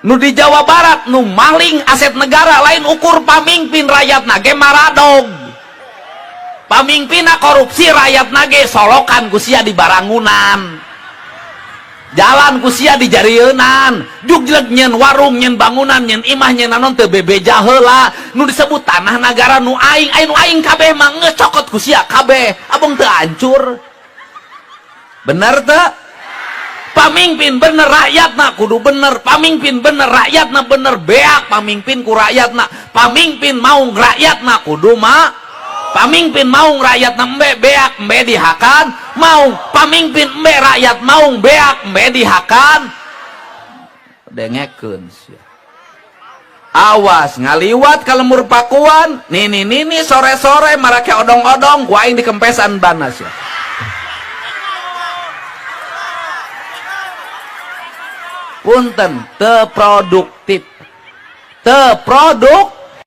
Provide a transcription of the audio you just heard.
Nu di Jawa Barat nu maling aset negara lain ukur pamingpin, rakyatna ge maradog. Pamingpinna korupsi, rakyatna ge solokan ku sia di barangunan, jalan ku sia di jarieunan, jugleg nyen warung, nyen bangunan, nyen imah, nyen naon teu bebeja heula. Nu disebut tanah negara nu aing, aing nu aing kabeh mah geus cokot ku sia kabeh, abong teu hancur. Bener teu? Pamingpin bener, rakyatna kudu bener. Pamingpin bener, rakyatna bener. Beak pamingpin ku rakyatna. Pamingpin maung, rakyatna kudu ma. Pamingpin maung, rakyatna embe, beak embe dihakan maung. Pamingpin embe, rakyat maung, beak embe dihakan. Dengekeun sia. Awas ngaliwat ka lembur Pakuan, nini nini sore-sore marake odong-odong, ku aing dikempesan bana sia. Punten, teu produktif. Teu produk.